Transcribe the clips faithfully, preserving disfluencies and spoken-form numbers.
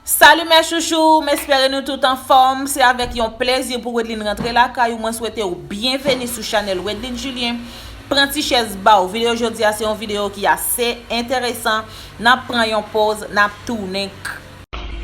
Salut mes chouchous, m espere nou tout anfòm. Se avèk yon plezi pou Wedline rantre lakay ou. Mwen swete w byenveni sou chanèl Wedline Julien. Pran ti chèz ba w. Videyo jodi a se yon videyo ki ase enteresan. N ap pran yon poz, n ap tounen.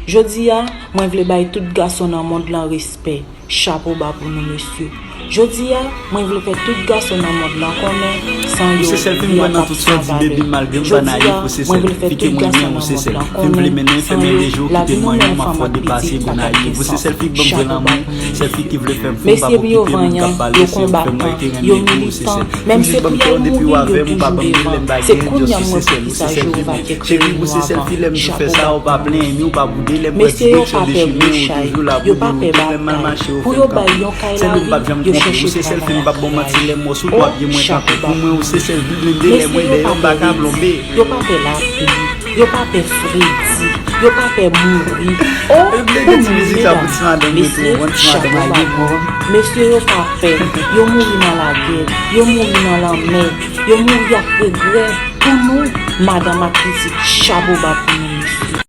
Jodi a, mwen vle bay tout gason nan mond lan respè. Chapo ba pou nou, mesye. Jodi a, mwen vle fè tout gason nan mond lan konnen, san yo, vi a p ap san valè. Jodi a, mwen vle fè tout gason nan mond lan konnen, san yo, lavi nou menm fanm ak pitit pa t ap gen sans. Chapo ba pou nou, mesye. Mesye m yo vanyan, yo konbatan, yo militan, menm si pou y al mouri, yo toujou devan. Se kounye a m wè poukisa Jewova te kreye nou avan. Chapo ba pou nou. Mesye yo pa pè gwo chay, yo pa pè batay. Pou yo bay yon kay lari, yo chèche travay ak kay. O, chapo ba pou nou. Mesye yo pa pè lide, yo pa pè lapli, yo pa pè fredi, yo pa pè mouri. O, pou nou menm, mesye, chapo ba pou nou. Mesye yo pa pè, yo mouri nan lagè, yo mouri nan lanmè, yo mouri ak regrè. Pou nou, madanm ak pitit, chapo ba pou nou, mesye.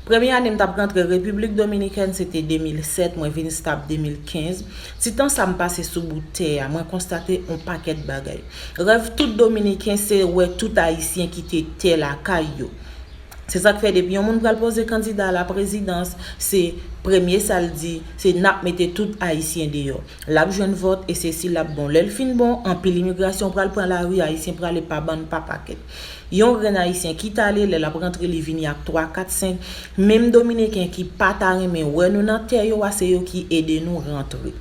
Premye ane m t ap rantre Repiblik Dominikèn, se te de mil sèt, mwen vin stab de mil kenz. Ti tan sa m pase sou bout tè a, mwen konstate on pakèt bagay. Rèv tout Dominiken se wè tout Ayisyen kite tè lakay yo. Se sa k fè depi yon moun pral poze kandida a la prezidans, se premye sa l di, se n ap mete tout Ayisyen deyò. L ap jwenn vòt e sesi l ap bon. Lè l fin bon, anpil imigrasyon pral pran lari, Ayisyen prale pa bann pa pakèt. Yon grenn Ayisyen ki t ale, lè l ap rantre, li vini ak twa, kat, senk. Menm Dominiken ki pa ta renmen wè nou nan tè yo a, se yo ki ede nou rantre.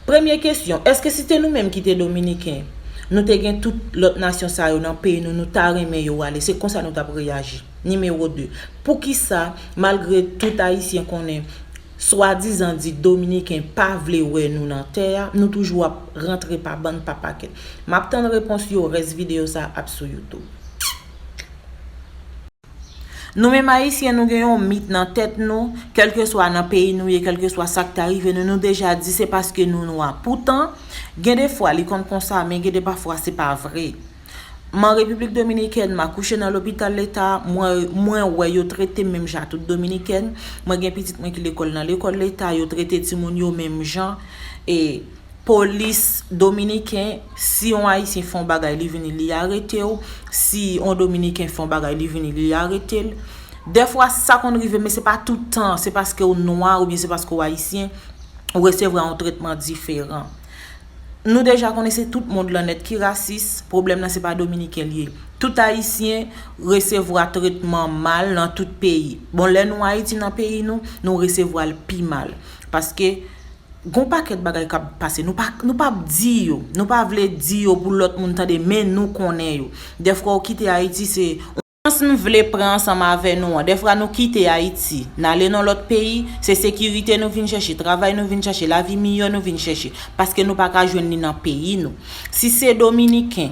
Premye kesyon, èske si te nou menm ki te Dominiken, nou te gen tout lòt nasyon sa yo nan peyi nou, nou ta renmen yo ale? Se konsa nou t ap reyaji. Nimewo de, poukisa, malgre tout Ayisyen konnen, swadizan di Dominiken pa vle wè nou nan tè a, nou toujou ap rantre pa bann pa pakèt? M ap tann repons yo, rès videyo sa ap sou YouTube. Nou menm Ayisyen, nou gen yon mit nan tèt nou, kèlkeswa nan peyi nou ye, kèlkeswa sa k ta rive nou, nou deja di se paske nou nwa. Poutan, gen de fwa li konn konsa, men gen de pafwa se pa vre. M an Repiblik Dominikèn, m akouche nan lopital leta, mwen, mwen wè yo trete m menm jan a tout Dominiken. Mwen gen pitit mwen ki lekòl nan lekòl leta, yo trete timoun yo menm jan. E polis dominiken, si yon Ayisyen fè yon bagay, li vini, li arete w. Si yon Dominiken fè yon bagay, li vini, li arete l. Dèfwa, sa konn rive, men se pa tout tan. Se paske w nwa oubyen se paske w Ayisyen, ou resevwa yon tretman diferan. Nou deja konnen se tout mond lan nèt ki rasis, pwoblèm nan se pa Dominiken l ye. Tout Ayisyen resevwa tretman mal nan tout peyi. Bon, lè nou Ayiti nan peyi nou, nou resevwa l pi mal. Paske gon pakèt bagay k ap pase, nou pa, nou p ap di yo, nou pa vle di yo pou lòt moun tande, men nou konnen yo. Dèfwa w kite Ayiti, se chans m vle pran ansanm avè nou an. Dèfwa nou kite Ayiti, n ale nan lòt peyi, se sekirite nou vin chèche, travay nou vin chèche, lavi miyò nou vin chèche, paske nou pa ka jwenn li nan peyi nou. Si se Dominiken,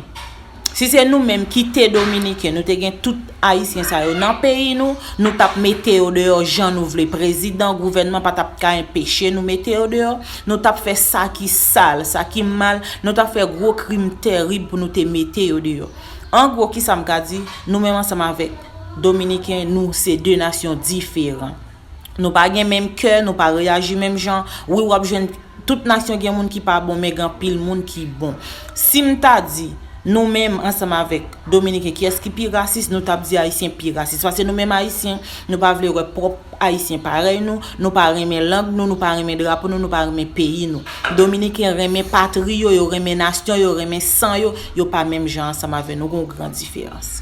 si se nou menm ki te Dominiken, nou te gen tout Ayisyen sa yo nan peyi nou, nou t ap mete yo deyò jan nou vle. Prezidan, gouvènman pa t ap ka enpeche nou mete yo deyò. Nou t ap fè sa ki sal, sa ki mal, nou t ap fè gwo krim terib pou nou te mete yo deyò. An gwo, kisa m ka di? Nou menm ansanm avèk Dominiken, nou se de nasyon diferan. Nou pa gen menm kè, nou pa reyaji menm jan. Wi, w ap jwenn tout nasyon gen moun ki pa bon, men gen anpil moun ki bon. Si m ta di, nou menm ansanm avèk Dominiken, kiyès ki pi rasis, nou t ap di Ayisyen pi rasis. Paske nou menm Ayisyen, nou pa vle wè pwòp Ayisyen parèy nou, nou pa renmen lang nou, nou pa renmen drapo nou, nou pa renmen peyi nou. Dominiken renmen patri yo, yo renmen nasyon yo, renmen san yo, yo pa menm jan ansanm avè nou, gon gran diferans.